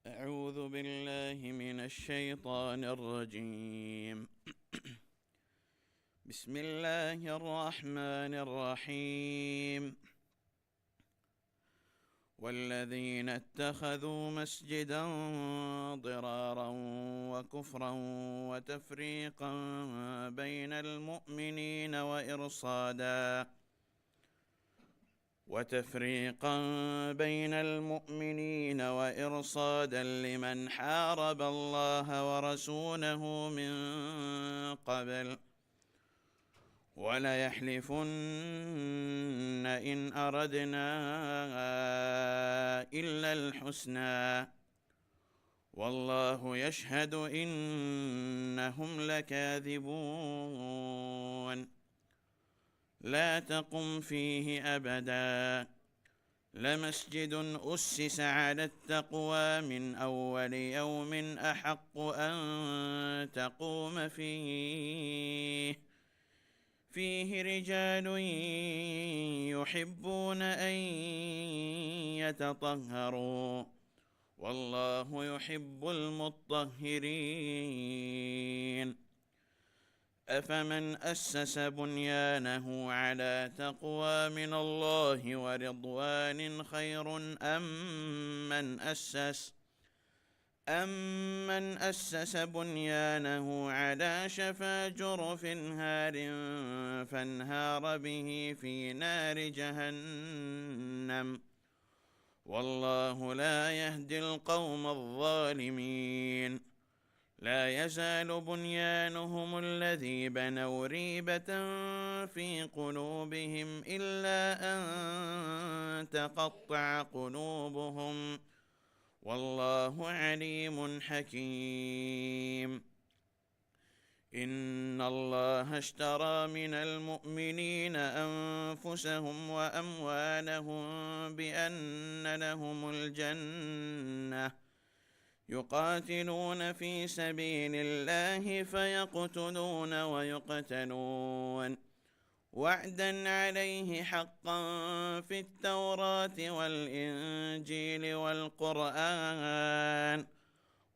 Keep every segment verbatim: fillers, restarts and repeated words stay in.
أعوذ بالله من الشيطان الرجيم. بسم الله الرحمن الرحيم. والذين اتخذوا مسجدا ضرارا وكفرا وتفريقا بين المؤمنين وإرصادا وتفريقا بين المؤمنين وإرصادا لمن حارب الله ورسوله من قبل، وليحلفن إن أردنا إلا الحسنى، والله يشهد إنهم لكاذبون. لا تقم فيه أبدا، لمسجد أسس على التقوى من أول يوم أحق أن تقوم فيه، فيه رجال يحبون أن يتطهروا، والله يحب المطهرين. أفمن أسس بنيانه على تقوى من الله ورضوان خير أم من أسس أمن أسس بنيانه على شفا جرف هار فانهار به في نار جهنم، والله لا يهدي القوم الظالمين. لا يزال بنيانهم الذي بنوا ريبة في قلوبهم إلا أن تقطع قلوبهم، والله عليم حكيم. إن الله اشترى من المؤمنين أنفسهم وأموالهم بأن لهم الجنة، يقاتلون في سبيل الله فيقتلون ويقتلون، وعدا عليه حقا في التوراة والإنجيل والقرآن،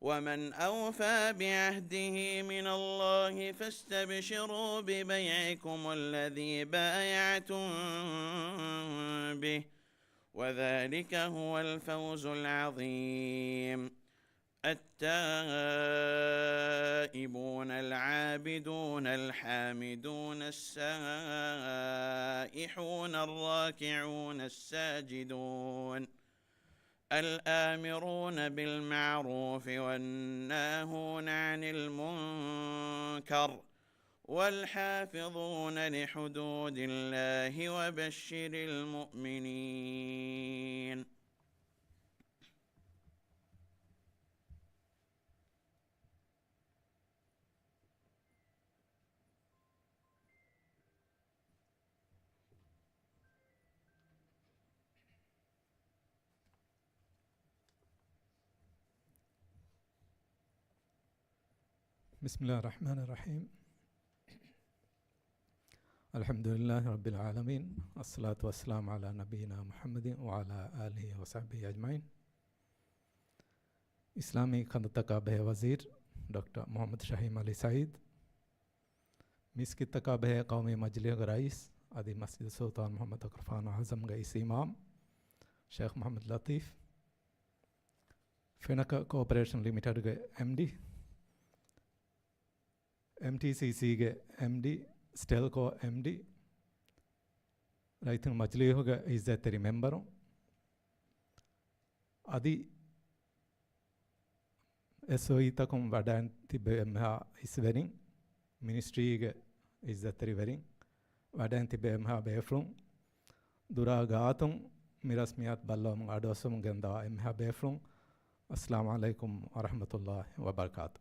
ومن أوفى بعهده من الله فاستبشروا ببيعكم الذي بايعتم به، وذلك هو الفوز العظيم. التائبون العابدون الحامدون السائحون الراكعون الساجدون، الآمرون بالمعروف والناهون عن المنكر، والحافظون لحدود الله، وبشر المؤمنين. بسم الله الرحمن الرحيم. الحمد لله رب العالمين، والصلاة والسلام على نبينا محمد وعلى آله وصحبه أجمعين. އިސްލާމީ ކަންތައްތަކާ ބެހޭ ވަޒީރު ޑޮކްޓަރ މުޙައްމަދު ޝަހީމް ޢަލީ ސަޢީދު، މިސްކިތްތަކާ ބެހޭ ޤައުމީ މަޖިލީހުގެ ރައީސް، އަދި މަސްޖިދު ސުލްޠާން މުޙައްމަދު އަކްރަފާނު އަޢުޒަމްގެ އިސް އިމާމް ޝޭޚް މުޙައްމަދު ލަޠީފް، ފެނަކަ ކޯޕަރޭޝަން ލިމިޓެޑްގެ އެމްޑީ، އެމްޓީސީސީގެ އެމްޑީ، ސްޓެލްކޯ އެމްޑީ، ރައްޔިތުންގެ މަޖިލީހުގެ ޢިއްޒަތްތެރި މެމްބަރުން، އަދި އެސްއޯއީތަކުން ވަޑައިން ތިބި އެންމެހާ އިސްވެރިން، މިނިސްޓްރީގެ ޢިއްޒަތްތެރިވެރިން، ވަޑައިން ތިބި އެންމެހާ ބޭފުޅުން، ދުރާ ގާތުން މި ރަސްމިއްޔާތު ބައްލަވަމުން އަޑުއައްސަމުން ގެންދަވާ އެންމެހާ ބޭފުޅުން، އައްސަލާމު ޢަލައިކުމް ވަރަޙްމަތުﷲި ވަބަރަކާތު.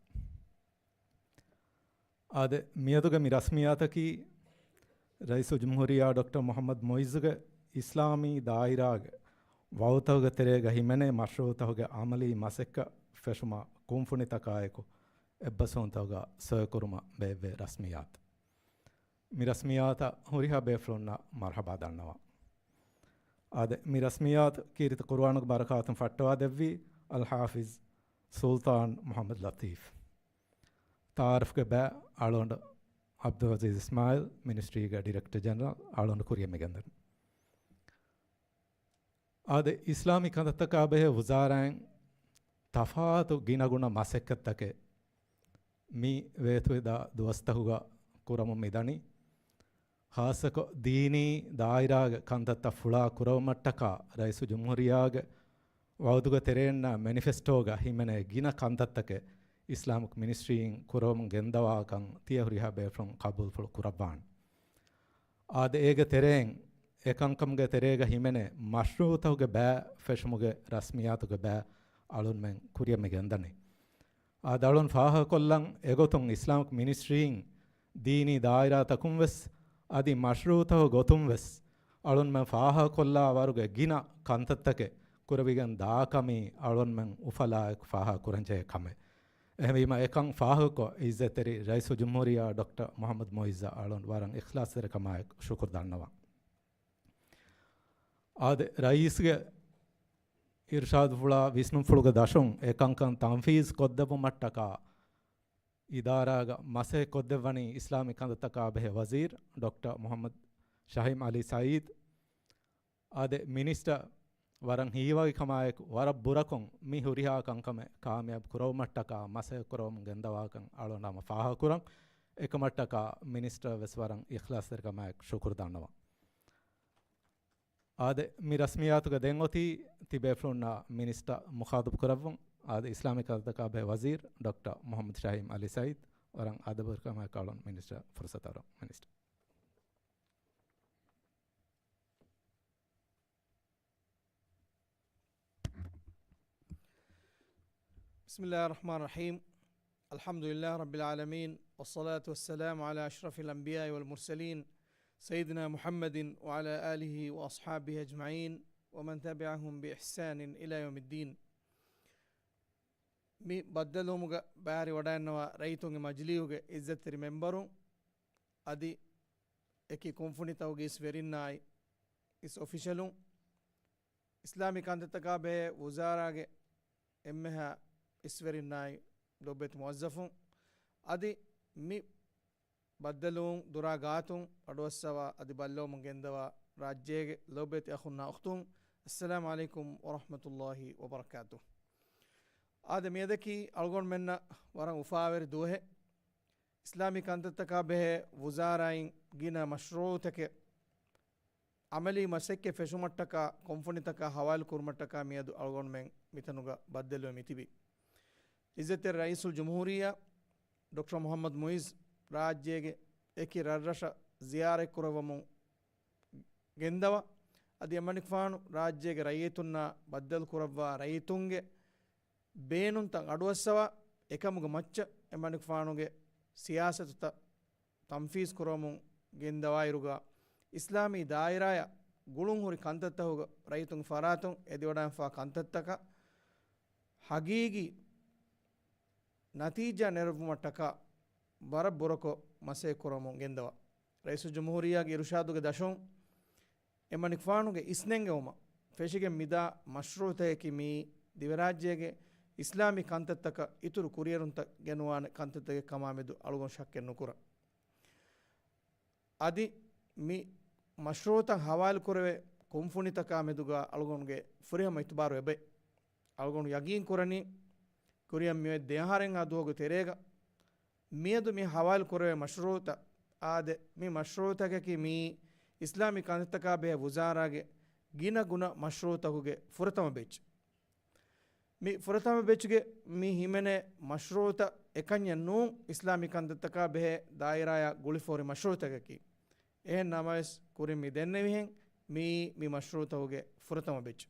އާދެ، މިއަދުގެ މި ރަސްމިއްޔާތަކީ ރައީސުލްޖުމްހޫރިއްޔާ ޑޮކްޓަރ މުޙައްމަދު މުޢިއްޒުގެ އިސްލާމީ ދާއިރާގެ ވައުދުތަކުގެ ތެރޭގަ ހިމެނޭ މަޝްރޫޢުތަކުގެ ޢަމަލީ މަސައްކަތް ފެށުމަށް ކުންފުނިތަކާއެކު އެއްބަސްވުންތަކުގަ ސޮއިކުރުމަށް ބޭއްވޭ ރަސްމިއްޔާތު. މި ރަސްމިއްޔާތަށް ހުރިހާ ބޭފުޅުންނަށް މަރުޙަބާ ދަންނަވަން. އާދެ، މި ރަސްމިއްޔާތު ކީރިތި ޤުރުއާނުގެ ބަރަކާތުން ފައްޓަވާ ދެއްވީ އަލްޙާފިޒް ސުލްޠާން މުޙައްމަދު ލަޠީފް. ތަޢާރަފްގެ ބައި އަޅުގަނޑު ޢަބްދުލް ޢަޒީޒް އިސްމާޢީލް، މިނިސްޓްރީގެ ޑިރެކްޓަރ ޖެނެރަލް، އަޅުގަނޑު ކުރިއަށް މިގެންދަނީ. އާދެ، އިސްލާމީ ކަންތައްތަކާ ބެހޭ ވުޒާރާއިން ތަފާތު ގިނަގުނަ މަސައްކަތްތަކެއް މި ވޭތުވެދާ ދުވަސްތަކުގަ ކުރަމުން މިދަނީ. ޚާއްޞަކޮށް ދީނީ ދާއިރާގެ ކަންތައްތައް ފުޅާ ކުރެވުމަށްޓަކާ ރައީސުލްޖުމްހޫރިއްޔާގެ ވަޢުދުގެ ތެރެއިންނާ މެނިފެސްޓޯގަ ހިމެނޭ ގިނަ ކަންތައްތަކެއް އިސްލާމިކް މިނިސްޓްރީއިން ކުރެވެމުން ގެންދަވާކަން ތިޔަ ހުރިހާ ބޭފުޅުން ޤަބޫލުފުޅު ކުރައްވާނެ. އާދެ، އޭގެ ތެރެއިން، އެކަންކަމުގެ ތެރޭގަ ހިމެނޭ މަޝްރޫޢުތަކުގެ ބައި ފެށުމުގެ ރަސްމިއްޔާތުގެ ބައި އަޅުންމެން ކުރިއަށް މި ގެންދަނީ. އާދެ، އަޅުން ފާހަގަކޮށްލަން އެގޮތުން އިސްލާމިކް މިނިސްޓްރީއިން ދީނީ ދާއިރާތަކުން ވެސް އަދި މަޝްރޫޢުތަކުގެ ގޮތުން ވެސް އަޅުންމެން ފާހަގަކޮށްލާ ވަރުގެ ގިނަ ކަންތައްތަކެއް ކުރެވިގެން ދާކަމީ އަޅުންމެން އުފަލާއެކު ފާހަގަ ކުރަންޖެހޭ ކަމެއް. އެހެންވީމަ އެކަން ފާހަގަކޮށް، އިއްޒަތްތެރި ރައީސުލްޖުމްހޫރިއްޔާ ޑޮކްޓަރ މުޙައްމަދު މުޢިއްޒަށް އަޅުން ވަރަށް އިޚްލާޞްތެރިކަމާއެކު ޝުކުރު ދަންނަވަން. އާދެ، ރައީސްގެ އިރުޝާދުފުޅާ ވިސްނުންފުޅުގެ ދަށުން އެކަންކަން ތަންފީޒް ކޮށްދެއްވުމަށްޓަކާ އިދާރާގަ މަސައްކަތް ކޮށްދެއްވަނީ އިސްލާމީ ކަންތައްތަކާ ބެހޭ ވަޒީރު ޑޮކްޓަރ މުޙައްމަދު ޝަހީމް ޢަލީ ސަޢީދު. އާދެ، މިނިސްޓަރ ވަރަށް ހީވައިކަމާއެކު ވަރަށް ބުރަކޮށް މި ހުރިހާ ކަންކަމެއް ކާމިޔާބު ކުރެވުމަށްޓަކާ މަސައްކަތް ކުރެވެމުން ގެންދަވާކަން އަޅުގަނޑު ހަމަ ފާހަގަކުރަން. އެކަމަށްޓަކާ މިނިސްޓަރ ވެސް ވަރަށް އިޚްލާޞްތެރިކަމާއެކު ޝުކުރު ދަންނަވަން. އާދެ، މި ރަސްމިއްޔާތުގަ ދެން އޮތީ ތިބޭފުޅުންނާ މިނިސްޓަރ މުޚާޠަބު ކުރައްވުން. އާދެ، އިސްލާމީ ކަންތައްތަކާ ބެހޭ ވަޒީރު ޑޮކްޓަރ މުޙައްމަދު ޝަހީމް ޢަލީ ސަޢީދު، ވަރަށް އަދަބުވެރިކަމާއެކު އަޅުން މިނިސްޓަރ ފުރުޞަތު އަރަން. މިނިސްޓަރ. بسم الله الرحمن الرحيم. الحمد لله رب العالمين، والصلاة والسلام على أشرف الأنبياء والمرسلين، سيدنا محمد وعلى آله وأصحابه أجمعين، ومن تبعهم بإحسان إلى يوم الدين. މި ބައްދަލުވުމުގަ ބައިވެރިވަޑައިގަންނަވާ ރައްޔިތުންގެ މަޖިލީހުގެ އިއްޒަތްތެރި މެމްބަރުން، އަދި އެކި ކުންފުނިތަކުގެ އިސް ވެރިންނާއި އިސް އޮފިޝަލުން، އިސްލާމީ ކަންތައްތަކާ ބެހޭ ވުޒާރާގެ އެންމެހާ އިސްވެރިންނާއި ލޮބުވެތި މުވައްޒަފުން، އަދި މި ބައްދަލުވުން ދުރާ ގާތުން އަޑުއައްސަވާ އަދި ބައްލަވަމުން ގެންދަވާ ރާއްޖޭގެ ލޯބިވެތި އަޚުންނާ އުޚްތުން، އައްސަލާމު ޢަލައިކުމް ވަރަޙްމަތުﷲި ވަބަރަކާތުހު. އާދެ، މިއަދަކީ އަޅުގަނޑުމެންނަށް ވަރަށް އުފާވެރި ދުވަހެއް. އިސްލާމީ ކަންތައްތަކާ ބެހޭ ވުޒާރާއިން ގިނަ މަޝްރޫޢުތަކެއް ޢަމަލީ މަސައްކަތް ފެށުމަށްޓަކާ ކުންފުނިތަކާ ހަވާލު ކުރުމަށްޓަކާ މިއަދު އަޅުގަނޑުމެން މިތަނުގަ ބައްދަލުވެ މިތިބީ. އިއްޒަތްތެރި ރައީސުލްޖުމްހޫރިއްޔާ ޑޮކްޓަރ މުޙައްމަދު މުޢިއްޒު ރާއްޖޭގެ އެކި ރަށްރަށަށް ޒިޔާރަތް ކުރައްވަމުން ގެންދަވާ، އަދި އެމަނިކުފާނު ރާއްޖޭގެ ރައްޔިތުންނާ ބައްދަލު ކުރައްވާ ރައްޔިތުންގެ ބޭނުންތައް އަޑުއައްސަވާ، އެކަމުގެ މައްޗަށް އެމަނިކުފާނުގެ ސިޔާސަތުތައް ތަންފީޒް ކުރަމުން ގެންދަވާއިރުގަ، އިސްލާމީ ދާއިރާއަށް ގުޅުންހުރި ކަންތައްތަކުގަ ރައްޔިތުންގެ ފަރާތުން އެދިވަޑައިގެންފާ ކަންތައްތަކަށް ހަގީގީ ނަތީޖާ ނެރެއްވުމަށްޓަކާ ވަރަށް ބުރަކޮށް މަސައްކަތް ކުރަމުން ގެންދަވާ. ރައީސުލްޖުމްހޫރިއްޔާގެ އިރުޝާދުގެ ދަށުން އެމަނިކުފާނުގެ އިސްނެންގެވުމަށް ފެށިގެން މިދާ މަޝްރޫޢުތަކަކީ މިއީ ދިވެރާއްޖޭގެ އިސްލާމީ ކަންތައްތަކަށް އިތުރު ކުރިއެރުންތައް ގެނުވާނެ ކަންތައްތަކެއް ކަމާމެދު އަޅުގަނޑު ޝައްކެއް ނުކުރަން. އަދި މި މަޝްރޫޢުތައް ހަވާލުކުރެވޭ ކުންފުނިތަކާ މެދުގަ އަޅުގަނޑުގެ ފުރިހަމަ އިތުބާރު އެބައި. އަޅުގަނޑު ޔަގީން ކުރަނީ ކުރިއަށް މިއޮތް ދެއަހަރެއްހާ ދުވަހުގެ ތެރޭގަ މިއަދު މި ހަވާލު ކުރެވޭ މަޝްރޫޢުތައް، އާދެ، މި މަޝްރޫޢުތަކަކީ މިއީ އިސްލާމީ ކަންތައްތަކާ ބެހޭ ވުޒާރާގެ ގިނަ ގުނަ މަޝްރޫޢުތަކުގެ ފުރަތަމަ ބެޗް. މި ފުރަތަމަ ބެޗްގެ މި ހިމެނޭ މަޝްރޫޢުތައް އެކަންޏެއް ނޫން، އިސްލާމީ ކަންތައްތަކާ ބެހޭ ދާއިރާއާ ގުޅިފަހުރި މަޝްރޫޢުތަކަކީ. އެހެން ނަމަވެސް ކުރިން މި ދެންނެވިހެން މިއީ މި މަޝްރޫޢުތަކުގެ ފުރަތަމަ ބެޗް.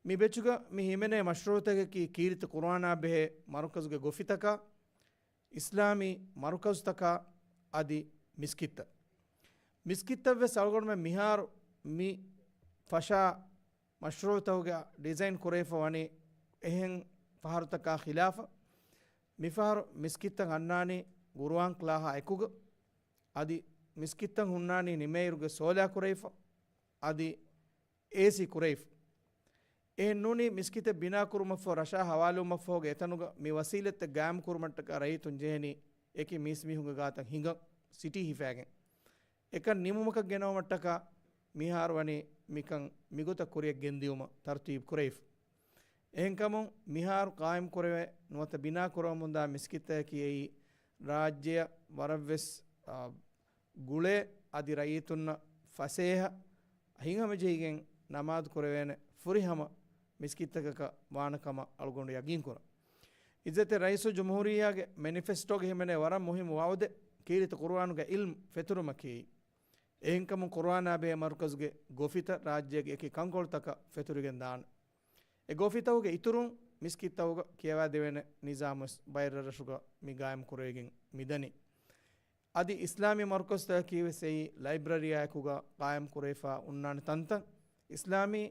މި ބެޗުގަ މި ހިމެނޭ މަޝްރޫޢުތަކަކީ ކީރިތި ޤުރުއާނާ ބެހޭ މަރުކަޒުގެ ގޮފިތަކާ، އިސްލާމީ މަރުކަޒުތަކާ އަދި މިސްކިތްތައް. މިސްކިތްތައް ވެސް އަޅުގަނޑުމެން މިހާރު މި ފަށާ މަޝްރޫޢުތަކުގެ ޑިޒައިން ކުރެވިފަ ވަނީ އެހެން ފަހަރުތަކާ ޚިލާފަށް. މިފަހަރު މިސްކިތްތައް ހަންނާނީ ޤުރުއާން ކްލާހާ އެކުގަ. އަދި މިސްކިތްތައް ހުންނާނީ ނިމޭއިރުގެ ސޯލާ ކުރެވިފަ. އަދި އޭސީ ކުރެވިފަ. އެހެން ނޫނީ މިސްކިތެއް ބިނާ ކުރުމަށްފަހު ރަށާ ހަވާލުވުމަށްފަހުގެ އެތަނުގަ މި ވަސީލަތްތައް ގާއިމް ކުރުމަށްޓަކާ ރައްޔިތުން ޖެހެނީ އެކި މީސްމީހުންގެ ގާތަށް ހިނގަން ސިޓީ ހިފާގެން. އެކަން ނިމުމަކަށް ގެނައުމަށްޓަކާ މިހާރު ވަނީ މިކަން މިގޮތަށް ކުރިއަށް ގެންދިއުމަށް ތަރުތީބު ކުރެވިފަ. އެހެންކަމުން މިހާރު ޤާއިމް ކުރެވޭ ނުވަތަ ބިނާ ކުރަމުންދާ މިސްކިތްތަކަކީ އެއީ ރާއްޖެއަށް ވަރަށްވެސް، އާ، ގުޅޭ އަދި ރައްޔިތުންނަށް ފަސޭހަ ހިތްހަމަޖެހިގެން ނަމާދު ކުރެވޭނެ ފުރިހަމަ މިސްކިތްތަކަކަށް ވާނެ ކަމަށް އަޅުގަނޑު ޔަގީން ކުރަން. އިއްޒަތެއް ރައީސުލްޖުމްހޫރިއްޔާގެ މެނިފެސްޓޯގަ ހިމެނޭ ވަރަށް މުހިއްމު ވައުދެއް ކީރިތި ޤުރުއާނުގެ ޢިލްމު ފެތުރުމަކީ. އެހެންކަމުން ޤުރުއާނާ ބެހޭ މަރުކަޒުގެ ގޮފިތައް ރާއްޖޭގެ އެކި ކަންކޮޅުތަކަށް ފެތުރިގެން ދާނެ. އެ ގޮފިތަކުގެ އިތުރުން މިސްކިތްތަކުގަ ކިޔަވާދެވޭނެ ނިޒާމުވެސް ބައެއްރަށްރަށުގަ މި ގާއިމް ކުރެވިގެން މިދަނީ. އަދި އިސްލާމީ މަރުކަޒުތަކަކީވެސް އެއީ ލައިބްރަރީއާއެކުގަ ޤާއިމް ކުރެވިފަ އޮންނާނެ ތަންތަން. އިސްލާމީ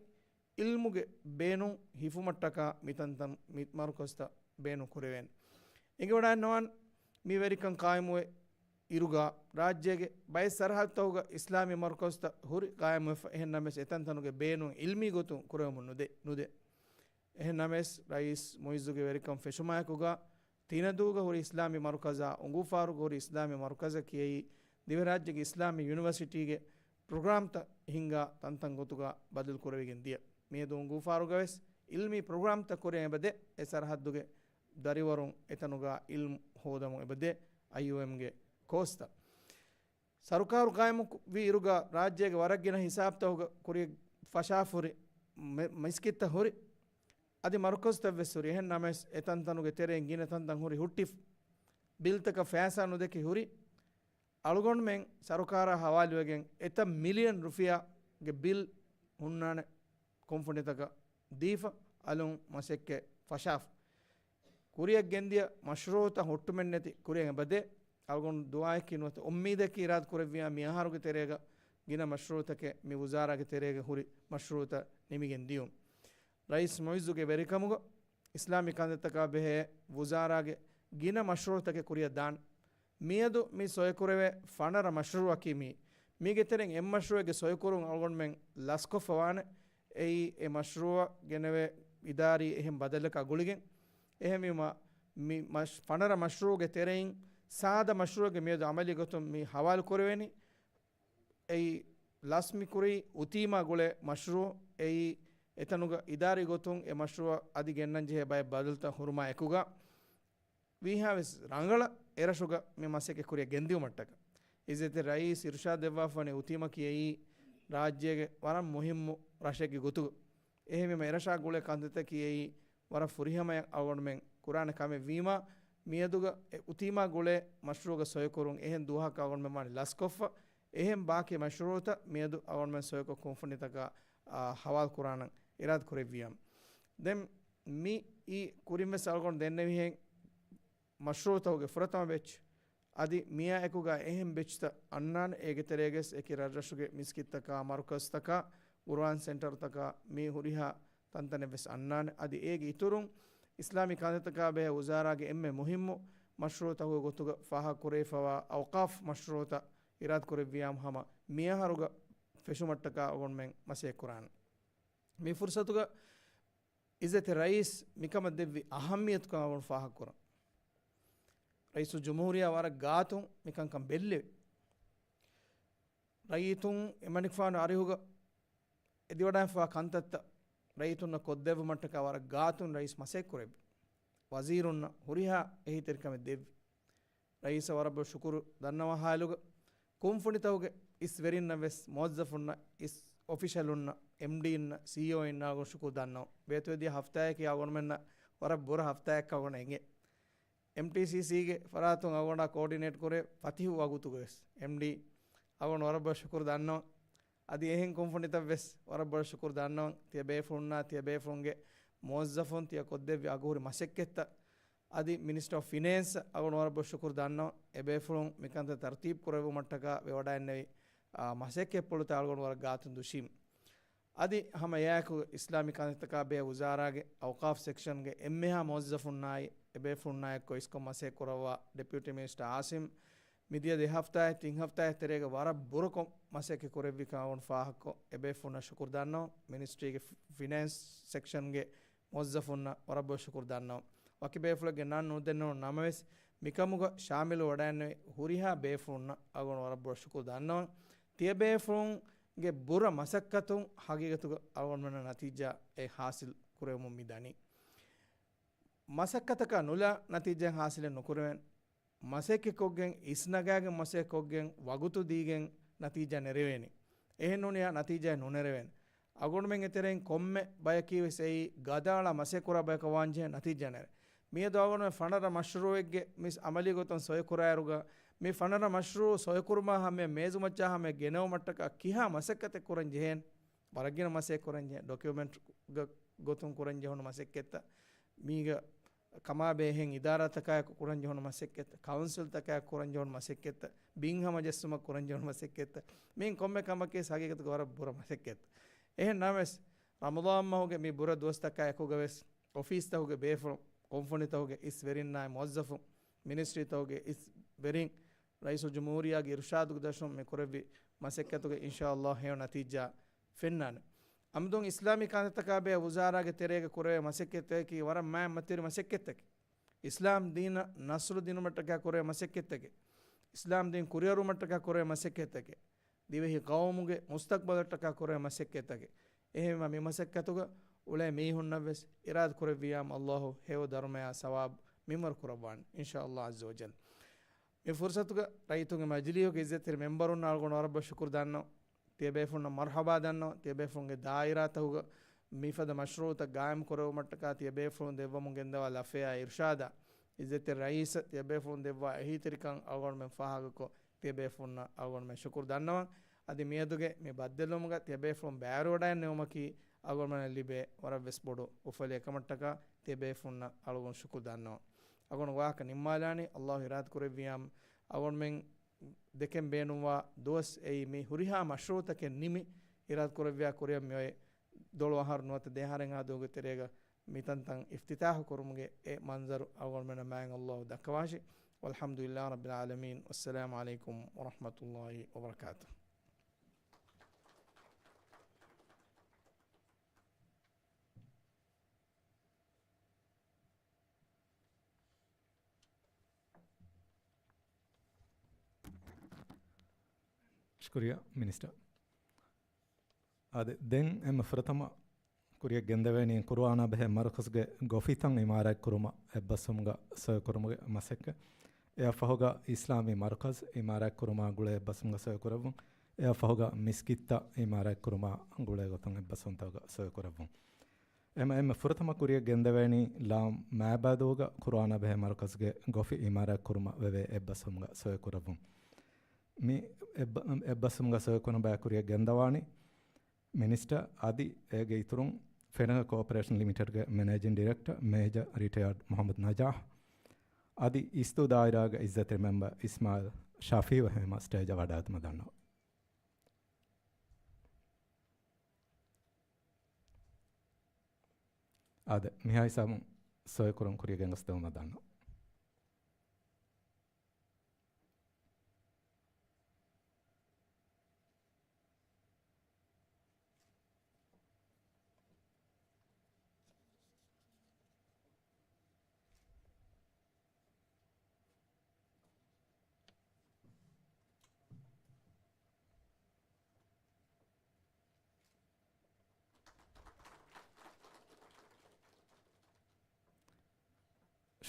ޢިލްމުގެ ބޭނުން ހިފުމަށްޓަކާ މިތަންތަން މި މަރުކަޒުތައް ބޭނުން ކުރެވޭނެ. އެނގިވަޑައިންނަވާން މި ވެރިކަން ޤާއިމުވެ އިރުގަ ރާއްޖޭގެ ބައެއް ސަރަހައްދުތަކުގަ އިސްލާމީ މަރުކަޒުތައް ހުރި ޤާއިމުވެފަ، އެހެން ނަމަވެސް އެތަންތަނުގެ ބޭނުން ޢިލްމީ ގޮތުން ކުރެވެމުން ނުދޭ، ނުދޭ. އެހެން ނަމަވެސް ރައީސް މުއިއްޒުގެ ވެރިކަން ފެށުމާއެކުގަ ތިނަދޫގަ ހުރި އިސްލާމީ މަރުކަޒާ އުނގޫފާރުގަ ހުރި އިސްލާމީ މަރުކަޒަކީ އެއީ ދިވެހިރާއްޖޭގެ އިސްލާމީ ޔުނިވަރސިޓީގެ ޕްރޮގްރާމްތައް ހިންގާ ތަންތަން ގޮތުގަ ބަދަލު ކުރެވިގެން ދިޔަ. މިއަދު އުނގޫފާރުގަވެސް ޢިލްމީ ޕްރޮގްރާމްތައް ކުރިއަށް އެބަދޭ، އެ ސަރަހައްދުގެ ދަރިވަރުން އެތަނުގަ ޢިލްމު ހޯދަމުން އެބަދޭ އައިއޯއެމްގެ ކޯސްތައް. ސަރުކާރު ޤާއިމު ކު-، ވި އިރުގަ ރާއްޖޭގެ ވަރަށް ގިނަ ހިސާބުތަކުގަ ކުރި ފަށާފަ ހުރި މެ-، މިސްކިތްތައް ހުރި، އަދި މަރުކަޒުތައްވެސް ހުރި. އެހެން ނަމަވެސް އެތަންތަނުގެ ތެރެއިން ގިނަ ތަންތަން ހުރި ހުއްޓިފަ. ބިލްތަކަށް ފައިސާ ނުދެކި ހުރި. އަޅުގަނޑުމެން ސަރުކާރާ ހަވާލުވެގެން އެތައް މިލިއަން ރުފިޔާގެ ބިލް ހުންނާނެ ކުންފުނިތަކަށް ދީފަ، އަލުން މަސައްކަތް ފަށާފަ. ކުރިއަށް ގެންދިޔަ މަޝްރޫޢުތައް ހުއްޓުމެއްނެތި ކުރިއަށް އެބަދޭ. އަޅުގަނޑު ދުޢާއަކީ ނުވަތަ އުއްމީދަކީ އިރާދަ ކުރެއްވިޔާ މި އަހަރުގެ ތެރޭގަ ގިނަ މަޝްރޫޢުތަކެއް މި ވުޒާރާގެ ތެރޭގަ ހުރި މަޝްރޫޢުތައް ނިމިގެން ދިޔުން. ރައީސް މުއިއްޒުގެ ވެރިކަމުގަ އިސްލާމީ ކަންތައްތަކާ ބެހޭ ވުޒާރާގެ ގިނަ މަޝްރޫޢުތަކެއް ކުރިއަށް ދާން. މިއަދު މި ސޮއިކުރެވޭ ފަނަރަ މަޝްރޫޢަކީ މީ. މީގެ ތެރެއިން އެއް މަޝްރޫޢެއްގެ ސޮއިކުރުން އަޅުގަނޑުމެން ލަސްކޮށްފަ ވާނެ. އެއީ އެ މަޝްރޫޢަށް ގެނެވޭ އިދާރީ އެހެން ބަދަލަކާ ގުޅިގެން. އެހެންވީމަ، މި މަޝް-، ފަނަރަ މަޝްރޫޢުގެ ތެރެއިން ސާދަ މަޝްރޫޢެއްގެ މިއަދު ޢަމަލީ ގޮތުން މި ހަވާލު ކުރެވޭނީ. އެއީ ލަސް މި ކުރީ އުތީމާ ގުޅޭ މަޝްރޫޢު. އެއީ އެތަނުގަ އިދާރީ ގޮތުން އެ މަޝްރޫޢަށް އަދި ގެންނަން ޖެހޭ ބައެއް ބަދަލުތައް ހުރުމާ އެކުގަ، ވީހާވެސް ރަނގަޅަށް އެރަށުގަ މި މަސައްކަތް ކުރިއަށް ގެންދިއުމަށްޓަކަ. އިއްޒަތްތެރި ރައީސް އިރުޝާދު ދެއްވާފަ ވަނީ އުތީމަކީ އެއީ ރާއްޖޭގެ ވަރަށް މުހިއްމު ރަށެއްގެ ގޮތުގަ. އެހެންވީމަ އެރަށާ ގުޅޭ ކަންތައްތަކީ އެއީ ވަރަށް ފުރިހަމަޔަށް އަޅުގަނޑުމެން ކުރާނެ ކަމެއް ވީމާ، މިއަދުގަ އެ އުތީމާ ގުޅޭ މަޝްރޫޢުގަ ސޮއިކުރުން އެހެން ދުވަހަކަށް އަޅުގަނޑުމެން ވާނީ ލަސްކޮށްފަ. އެހެން ބާކީ މަޝްރޫޢުތައް މިއަދު އަޅުގަނޑުމެން ސޮއިކޮށް ކުންފުނިތަކަށް، އާ، ހަވާލު ކުރާނަން އިރާދަ ކުރެއްވިޔާ. ދެން މި އީ ކުރިންވެސް އަޅުގަނޑު ދެންނެވިހެން މަޝްރޫޢުތަކުގެ ފުރަތަމަ ބެޗް. އަދި މިއާ އެކުގަ އެހެން ބެޗްތައް އަންނާނެ. އޭގެ ތެރޭގަސް އެކި ރަށްރަށުގެ މިސްކިތްތަކާ، މަރުކަޒްތަކާ، ޤުރުއާން ސެންޓަރުތަކާ، މި ހުރިހާ ތަންތަނެއްވެސް އަންނާނެ. އަދި އޭގެ އިތުރުން އިސްލާމީ ކަންތައްތަކާ ބެހޭ ވުޒާރާގެ އެންމެ މުހިއްމު މަޝްރޫޢުތަކުގެ ގޮތުގަ ފާހަގަކުރެވިފަވާ އައުޤާފް މަޝްރޫޢުތައް އިރާދަކުރެއްވިޔާމު ހަމަ މިއަހަރުގަ ފެށުމަށްޓަކާ އަޅުގަނޑުމެން މަސައްކަތް ކުރާނެ. މި ފުރުސަތުގަ އިއްޒަތްތެރި ރައީސް މިކަމަށް ދެއްވި އަހައްމިޔަތުކަން އަޅުގަނޑު ފާހަގަކުރަން. ރައީސުލްޖުމްހޫރިއްޔާ ވަރަށް ގާތުން މިކަންކަން ބެއްލެވި. ރައްޔިތުން އެމަނިކުފާނު އަރިހުގަ އެދިވަޑައިފާ ކަންތައްތައް ރައްޔިތުންނަށް ކޮށްދެއްވުމަށްޓަކާ ވަރަށް ގާތުން ރައީސް މަސައްކަތް ކުރެއްވި. ވަޒީރުންނަށް ހުރިހާ އެހީތެރިކަމެއް ދެއްވި. ރައީސަށް ވަރަށް ބޮޑަށް ޝުކުރު ދަންނަވާ ހާލުގަ، ކުންފުނިތަކުގެ އިސް ވެރިންނަށް ވެސް، މުވައްޒަފުންނަށް، އިސް އޮފިޝަލުންނަށް، އެމްޑީންނަށް، ސީއީއޯއިންނާ ގޮން ޝުކުރު ދަންނަވަން. ވޭތުވެދިޔަ ހަފްތާއަކީ އަޅުގަނޑުމެންނަށް ވަރަށް ބުރަ ހަފްތާއެއްކަން އަޅުގަނޑަށް އެނގޭ. އެމްޓީސީސީގެ ފަރާތުން އަޅުގަނޑާ ކޯޑިނޭޓް ކުރޭ ފަތިހު ވަގުތުގަވެސް އެމްޑީ އަޅުގަނޑު ވަރަށް ބޮޑަށް ޝުކުރު ދަންނަވަން. އަދި އެހެން ކުންފުނިތައް ވެސް ވަރަށް ބޮޑަށް ޝުކުރު ދަންނަވަން. ތިޔަ ބޭފުޅުންނާ، ތިޔަ ބޭފުޅުންގެ މުވައްޒަފުން ތިޔަ ކޮށްދެއްވި އަގުހުރި މަސައްކަތްތައް. އަދި މިނިސްޓަރ އޮފް ފިނޭންސް އަޅުގަނޑު ވަރަށް ބޮޑަށް ޝުކުރު ދަންނަވަން. އެބޭފުޅުން މިކަންތައް ތަރުތީބު ކުރެއްވުމަށްޓަކާ ވެވަޑައިންނެވި، އާ، މަސައްކަތްޕުޅުތައް އަޅުގަނޑު ވަރަށް ގާތުން ދުށީމް. އަދި ހަމަ އެއާއެކު އިސްލާމީ ކަންތައްތަކާ ބެހޭ ވުޒާރާގެ އައުޤާފް ސެކްޝަންގެ އެންމެހާ މުވައްޒަފުންނާއި އެބޭފުޅުންނާއެއްކޮށް އިސްކޮށް މަސައްކަތް ކުރައްވާ ޑެޕިއުޓީ މިނިސްޓަރ އާސިމް މިދިޔަ ދެ ހަފްތާއެއް ތިން ހަފްތާއެއް ތެރޭގަ ވަރަށް ބުރަކޮށް މަސައްކަތް ކުރެއްވިކަން އަޅުގަނޑު ފާހަގަކޮށް، އެބޭފުޅުންނަށް ޝުކުރު ދަންނަވަން. މިނިސްޓްރީގެ ފި-، ފިނޭންސް ސެކްޝަންގެ މުވައްޒަފުންނަށް ވަރަށް ބޮޑަށް ޝުކުރު ދަންނަވަން. ވަކި ބޭފުޅެއްގެ ނަން ނުދެންނެވުނު ނަމަވެސް، މިކަމުގަ ޝާމިލު ވަޑައިގެންނެވި ހުރިހާ ބޭފުޅުންނަށް އަޅުގަނޑު ވަރަށް ބޮޑަށް ޝުކުރު ދަންނަވަން. ތިޔަބޭފުޅުންގެ ބުރަ މަސައްކަތުން ހަގީގަތުގަ އަޅުގަނޑުމެންނަށް ނަތީޖާއެއް ހާސިލް ކުރެވެމުން މި ދަނީ. މަސައްކަތަކާ ނުލާ ނަތީޖާ ހާސިލެއް ނުކުރެވެން. މަސައްކަތްކޮށްގެން އިސްނަގާގެން މަސައްކަތްކޮށްގެން ވަގުތު ދީގެން ނަތީޖާ ނެރެވޭނެ. އެހެން ނޫނިއްޔާ ނަތީޖާ ނުނެރެވޭނެ. އަޅުގަނޑުމެންގެ ތެރެއިން ކޮންމެ ބަޔަކީ ވެސް އެއީ ގަދައަޅާ މަސައްކަތް ކުރާ ބަޔަކަށް ވާންޖެހޭ ނަތީޖާ ނެރެ. މިއަދު އަޅުގަނޑުމެން ފަނަރަ މަޝްރޫއެއްގެ މިސް އަމަލީ ގޮތުން ސޮއި ކުރާއިރުގަ، މި ފަނަރަ މަޝްރޫއު ސޮއި ކުރުމާ ހަމަޔަށް މޭޒުމައްޗާ ހަމަޔަށް ގެނައުމަށްޓަކާ ކިހާ މަސައްކަތެއް ކުރަން ޖެހޭނެ؟ ވަރަށް ގިނަ މަސައްކަތް ކުރަން ޖެހޭ. ޑޮކިއުމެންޓް ގޮ-، ގޮތުން ކުރަން ޖެހުނު މަސައްކަތްތައް. މީގަ ކަމާބެހޭ އެހެން އިދާރާތަކާއެކު ކުރަން ޖެހުނު މަސައްކަތް، ކައުންސިލްތަކާއެކު ކުރަން ޖެހުނު މަސައްކަތްތައް، ބިން ހަމަޖެއްސުމަށް ކުރަން ޖެހުނު މަސައްކަތްތައް، މިއިން ކޮންމެ ކަމަކީ ހަގީގަތުގަ ވަރަށް ބުރަ މަސައްކަތް. އެހެން ނަމަވެސް، ރަމަޟާން މަހުގެ މި ބުރަ ދުވަސްތަކާ އެކުގަވެސް، އޮފީސްތަކުގެ ބޭފުޅުން، ކުންފުނިތަކުގެ އިސް ވެރިންނާއި މުވައްޒަފުން، މިނިސްޓްރީތަކުގެ އިސް ވެރިން، ރައީސުލްޖުމްހޫރިއްޔާގެ އިރުޝާދުގެ ދަށުން މި ކުރެއްވި މަސައްކަތުގެ އިންޝާﷲ ހެޔޮ ނަތީޖާ ފެންނާނެ. އަމުދުން އިސްލާމީ ކަންތައްތަކާ ބެހޭ ވުޒާރާގެ ތެރޭގަ ކުރެވޭ މަސައްކަތްތަކަކީ ވަރަށް މާތް މަތިވެރި މަސައްކަތްތަކެއް. އިސްލާމް ދީނަށް ނަސްރު ދިނުމަށްޓަކާ ކުރެވޭ މަސައްކަތްތަކެއް. އިސްލާމް ދީން ކުރިއަރުވުމަށްޓަކާ ކުރެވޭ މަސައްކަތްތަކެއް. ދިވެހި ޤައުމުގެ މުސްތަޤްބަލަށްޓަކާ ކުރެވޭ މަސައްކަތްތަކެއް. އެހެންވީމާ މި މަސައްކަތުގަ އުޅޭ މީހުންނަށްވެސް އިރާދަ ކުރެއްވިޔާމު ﷲ ހެޔޮ ދަރުމަޔާ ސަވާބު މިންވަރު ކުރައްވާނެ އިންޝާﷲ ޢައްޒަ ވަޖައްލަ. މި ފުރުޞަތުގަ ރައްޔިތުންގެ މަޖިލީހުގެ އިއްޒަތްތެރި މެމްބަރުންނަށް އަޅުގަނޑު ވަރަށް ބޮޑަށް ޝުކުރު ދަންނަވަން. ތިޔަބޭފުޅުންނަށް މަރްޙަބާ ދަންނަވަން. ތިޔަބޭފުޅުންގެ ދާއިރާތަކުގަ މިފަދަ މަޝްރޫޢުތައް ޤާއިމް ކުރެވުމަށްޓަކާ ތިޔަބޭފުޅުން ދެއްވަމުން ގެންދަވާ ލަފަޔާ އިރުޝާދާ އިއްޒަތްތެރި ރައީސަށް ތިޔަބޭފުޅުން ދެއްވާ އެހީތެރިކަން އަޅުގަނޑުމެން ފާހަގަކޮށް، ތިޔަބޭފުޅުންނަށް އަޅުގަނޑުމެން ޝުކުރު ދަންނަވަން. އަދި މިއަދުގެ މި ބައްދަލުވުމުގަ ތިޔަބޭފުޅުން ބައިވެރިވަޑައިގެންނެވުމަކީ އަޅުގަނޑުމެންނަށް ލިބޭ ވަރަށްވެސް ބޮޑު އުފަލެއް ކަމަށްޓަކާ ތިޔަބޭފުޅުންނަށް އަޅުގަނޑު ޝުކުރު ދަންނަވަން. އަޅުގަނޑު ވާހަކަ ނިންމާލާނީ. ﷲ އިރާދަ ކުރެއްވިޔާމު އަޅުގަނޑުމެން ދެކެން ބޭނުންވާ ދުވަސް އެއީ މި ހުރިހާ މަޝްރޫޢުތަކެއް ނިމި، އިރާދަ ކުރެއްވިޔާ ކުރިއަށް މިއޮތް ދޮޅު އަހަރު ނުވަތަ ދެ އަހަރެއް އާދެވުމުގެ ތެރޭގަ މިތަންތަން އިފްތިތާޙު ކުރުމުގެ އެ މަންޒަރު އަޅުގަނޑުމެންނަށް މާތް ﷲ ދައްކަވާށި. والحمد لله رب العالمين، والسلام عليكم ورحمة الله وبركاته. ޝުކުރިއްޔާ މިނިސްޓަރ. އާދެ، ދެން އެންމެ ފުރަތަމަ ކުރިއަށް ގެންދެވޭނީ ޤުރުއާނާ ބެހޭ މަރުކަޒުގެ ގޮފިތައް އިމާރާތް ކުރުމަށް އެއްބަސްވުމުގަ ސޮއި ކުރުމުގެ މަސައްކަތް. އެއަށްފަހުގަ އިސްލާމީ މަރުކަޒު އިމާރާތް ކުރުމާ ގުޅޭ އެއްބަސްވުމުގަ ސޮއި ކުރެއްވުން. އެއަށްފަހުގަ މިސްކިތްތައް އިމާރާތް ކުރުމާ ގުޅޭ ގޮތުން އެއްބަސްވުންތަކުގަ ސޮއި ކުރެއްވުން. އެމަ އެންމެ ފުރަތަމަ ކުރިއަށް ގެންދެވޭނީ ލާމް މާބައިދޫގަ ޤުރުއާނާ ބެހޭ މަރުކަޒުގެ ގޮފި އިމާރާތް ކުރުމަށް ވެވޭ އެއްބަސްވުމުގަ ސޮއި ކުރެއްވުން. މި އެއްބަ-، އެއްބަސްވުމުގަ ސޮއި ކުރުމަށް ބައި ކުރިއަށް ގެންދަވާނީ މިނިސްޓަރ އަދި އޭގެ އިތުރުން ފެނަކަ ކޯޕަރޭޝަން ލިމިޓެޑްގެ މެނޭޖިން ޑިރެކްޓަރ މޭޖަރ ރިޓަޔާޑް މުޙައްމަދު ނަޖާޙް އަދި އިސްދޫ ދާއިރާގެ އިއްޒަތްތެރި މެމްބަރ އިސްމާޢީލް ޝަފީޢު ހެމަ ސްޓޭޖަށް ވަޑައިގަތުމަށް ދަންނަވަން. އާދެ، މިހާ ހިސާބުން ސޮއިކުރުން ކުރިޔަށް ގެންގޮސްދެވުމަށް ދަންނަވަން.